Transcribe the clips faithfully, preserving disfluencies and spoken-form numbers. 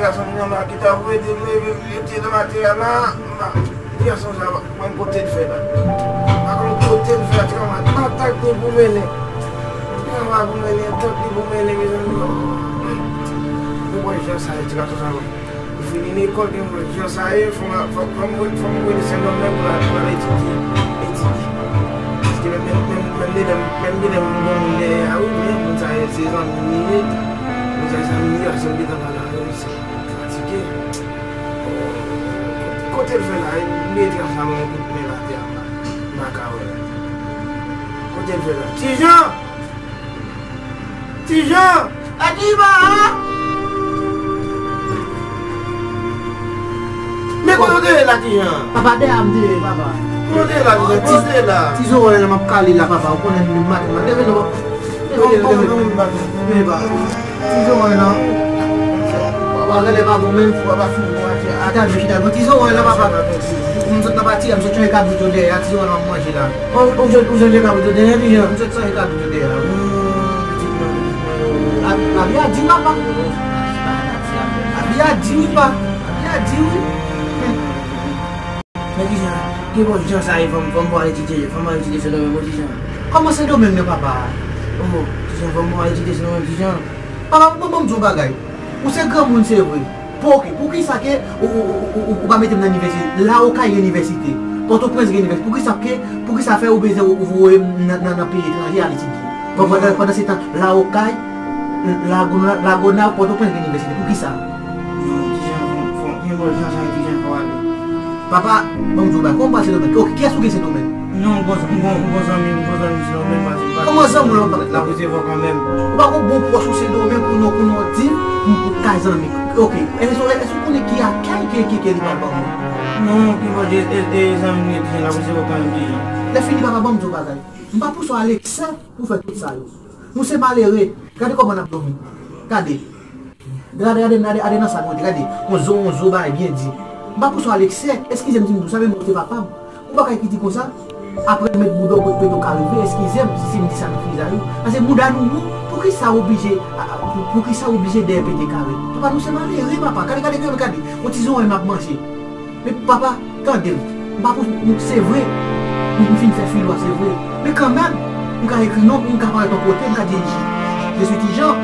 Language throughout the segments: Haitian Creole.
Gason nan la ki ta pou ede m leve, retire materyèl la, m pa, gason sa pa konn kote l fè la. Pa konn kote l fè, travay pa tak ni pou mennen. Travay pou mennen, tak ni pou mennen, mezanmi. Mwen wè jan sa ye, ti gason sa, bon. Li fini lekòl, gen mwen jan sa ye, fò m, fò, fò m, fò m rele Sendomeng pou l al, pou l al etidye, etidye. Paske menm, menm, menm, menm de lè m, menm de lè m gen moun dèyè a, wi, men moun sa ye, se zanmi m li ye. Moun sa ye, zanmi m li ye, paske m gentan pale avè l, li se fatige. Kote l fè la, li mete ansanm yon kout men atè a, m pa ka wè l. Kote l fè la? Ti Jan! Ti Jan! Adiba! Men kote w te ye la, Ti Jan? Papa, dèyè a m te ye, papa. Kote w te ye la, Ti Jan? Kote w te ye la? Ti zo wè la, m ap kale la, papa. Ou konnen m maten, m ap leve non. Leve, leve, leve. Leve, papa. Ti zo wè la. Papa, rele pa bon, men, papa, fou, papa, ata, men, chita, bon, ti zo wè la, papa. M sot nan pati a, m sot chanje kabrit yo dèyè a, ti zo wè la, m ap manje la. Ou, ou, ou, ou chanje kabrit yo dèyè, Ti Jan? M sot chanje kabrit yo dèyè a. Lavi a di, papa. Lavi a di, wi, pa. Lavi a di, wi. Men Ti Jan, ki bò Ti Jan sa ye, fò m, fò m al etidye, fò m al etidye Sendomeng, Ti Jan. Kòman Sendomeng nan, papa? Oh, Ti Jan, fò m al etidye Sendomeng, Ti Jan. Papa, bon, bon, m di w bagay. Ou se granmoun, se vre. Pou, ok, poukisa ke ou, ou, ou, ou, ou pa mete m nan inivèsite? La Okay gen inivèsite. Pòtoprens gen inivèsite. Poukisa ke, poukisa fè ou bezwen ou voye m nan, nan, nan peyi etranje al etidye? Pandan, pandan se tan, La Okay, Lagonav, Lagonav, Pòtoprens gen inivèsite. Poukisa? Non, Ti Jan, fò, fò, gen bò Ti Jan sa, Ti Jan, fò ale. Papa, ban m di w bagay, kòman w pral Sendomeng? Ok, kiyès ou gen Sendomeng? Non, m gon, m gon, m gon zanmi, m gon zanmi Sendomeng, pase, pase. Kòman zanmi w la, papa? L ap resevwa kanmenm. Ou pa gon bon pwòch ou Sendomeng pou non, pou non di m, pou kay zanmi. Ok, èske, èske ou konnen ki akèy ke, ke, ke li pral ban ou? Non, ki bò Ti Jan, e, e, zanmi m ye, Ti Jan, l ap resevwa kanmenm, Ti Jan. Lè fini, papa, ban m di w bagay. M pa pouse w al eksè pou fè tout sa yo. Nou se malere. Gade kòman n ap dòmi. Gade. Gade, gade, gade, gade nan sa nou te, gade. On zo, on zo bagay byen di. M pa pouse w al eksè. Eskize m si m di w sa, men mwen se papa m. Ou pa ka kriti konsa. Apre mèt bouda w, mèt pete w ka rive. Eskize m si, si m di sa nan fizay ou. Paske bouda nou wou. Poukisa w oblije, a, a, pou, poukisa w oblije dèyè pete kare? Papa, nou se malere, papa. Gade, gade, gade, gade. On ti zonrèy m ap manje. Men papa, tande m. M pa pou, m, se vre. M, m fin fè filo a, se vre. Men kanmenm, m ka ekri non, m ka parèt yon kote, m ka di, je, je suis Ti Jan.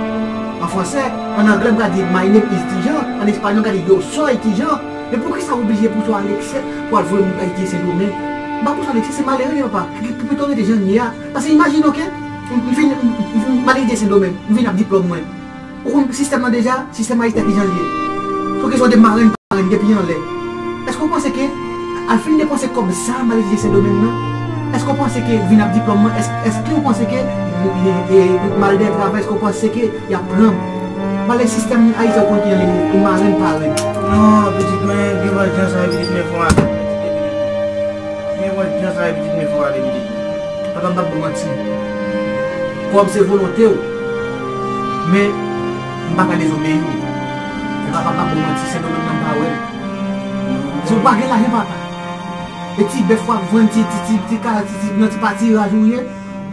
An fransè, an anglè, m ka di, my name is Ti Jan. An espanyòl, m ka di, yo soy Ti Jan. Men poukisa w oblije pouse w al eksè pou al voye moun etidye Sendomeng? M pa pouse w al eksè, se malere, papa. Ki, ki, ki pito rete jan l ye a. Paske imajine w ke m, m fin, m, m, m al etidye Sendomeng, m vin ak diplòm mwen. Ou konn sistèm nan deja, sistèm ayisyen ki jan l ye. Sou kesyon de marenn, parenn, depi anlè. Èske w panse ke, al fin depanse kòb sa, m al etidye Sendomeng nan? Èske w panse ke vin ak diplòm mwen, èske, èske w panse ke, e, e, m al dèyè travay, èske w panse ke y ap pran m? M ale sistèm ayisyen ou konn ki jan l ye, marenn, parenn. Non, pitit mwen, gen bò Ti Jan sa, pitit mwen, fò ale. Gen bò Ti Jan sa, pitit mwen, fò ale, pitit mwen. Papa, m p ap ba w manti. Kòm se volonte w, men m pa ka dezobeyi w. Men papa, m p ap ba w manti, Sendomeng nan m pa wè l. Si w pa gen lajan, papa. E ti bèf w ap vann, ti, ti, ti, ti ka, ti, ti, nan ti patiraj ou ye.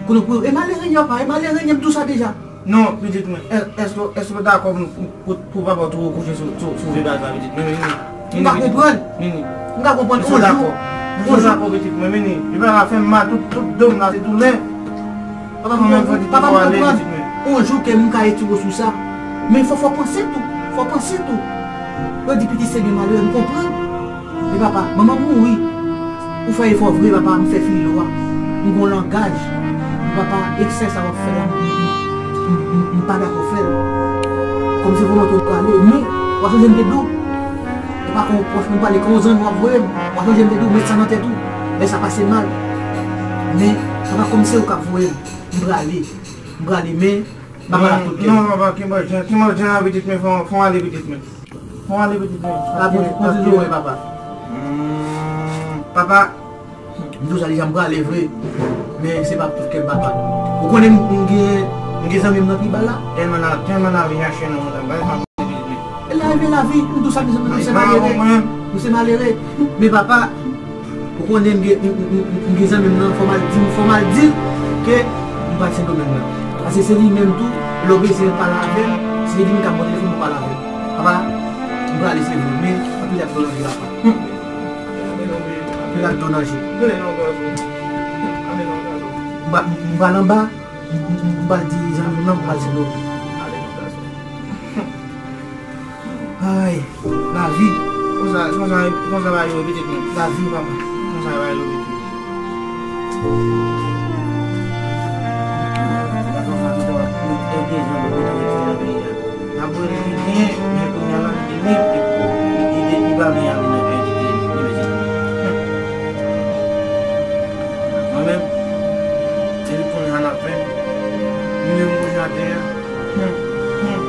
Konnen pou, e malere, papa, e malere, m di w sa deja. Non, pitit mwen, è-, èske, èske w dakò pou, pou, pou, pou papa w tou kouche sou, sou, sou vye baz la, pitit mwen? Vini, vini, vini, pitit mwen. M ka konprann. Vini. M ka konprann. Èske w dakò? Èske w dakò, pitit mwen? Vini. Li pa ka fè m mal, tout, tout do m la se doulè. Papa, m konprann. Papa, m konprann. On jou ke m ka etire w sou sa. Men fò, fò w panse tou. Fò w panse tou. Yo di pitit se byen malere, m konprann. Men papa, manman m mouri. Ou fè efò vre, papa, m fè filo a. M gon langaj. Men papa, eksè sa w ap fè la, m, m, m, m, m pa dakò fè l. Kòm se volonte w prale, men w a sonje m te di w. E pa kon pwòch mwen pale, kon zanmi w ap voye m. W a sonje m te di w, met sa nan tèt ou. Lè sa pase mal. Men, papa, kòm se ou k ap voye m, m prale. M prale, men, m pa pale ak tout kè. Non, non, papa, kenbe jan, kenbe jan, pitit mwen, fò, fò ale, pitit mwen. Fò ale, pitit mwen. Pa pran, pran ti zo wè, papa. Hmm, papa. M di w sa deja, m prale vre. Men se pa pou tout kè m, papa. Ou konnen m, m gen, m gen zanmi m nan pi ba la. Tèlman la, tèlman lavi chache nou, m pa, m pa konnen pitit mwen. E lavi, lavi, m di w sa, nou se malere. Nou se malere. Men papa, ou konnen m gen, m, m, m, m gen zanmi m nan, fò m al di, fò m al di l ke m pral Sendomeng nan. Paske se li menm tou, lè w bezwen pale avè l, se li menm k ap pran telefòn pou pale avè l. Papa, M prale se vre, men anpil ap dlo nan je papa. Anpil ap dlo nan je. M pa- m pral anba, m- m- m pral di zanmi m nan, m pral di l. Ay, lavi. Konsa, konsa, konsa bagay yo pitit mwen. Lavi, papa. Konsa bagay yo pitit. N ap rele li gen, men kounye a la, li te menm, li, li, li, li pa vle ale nan kay, li te, li vle di. Mwen menm, se li konnen sa n ap fè. Li menm kounye a te a. Hmm, hmm.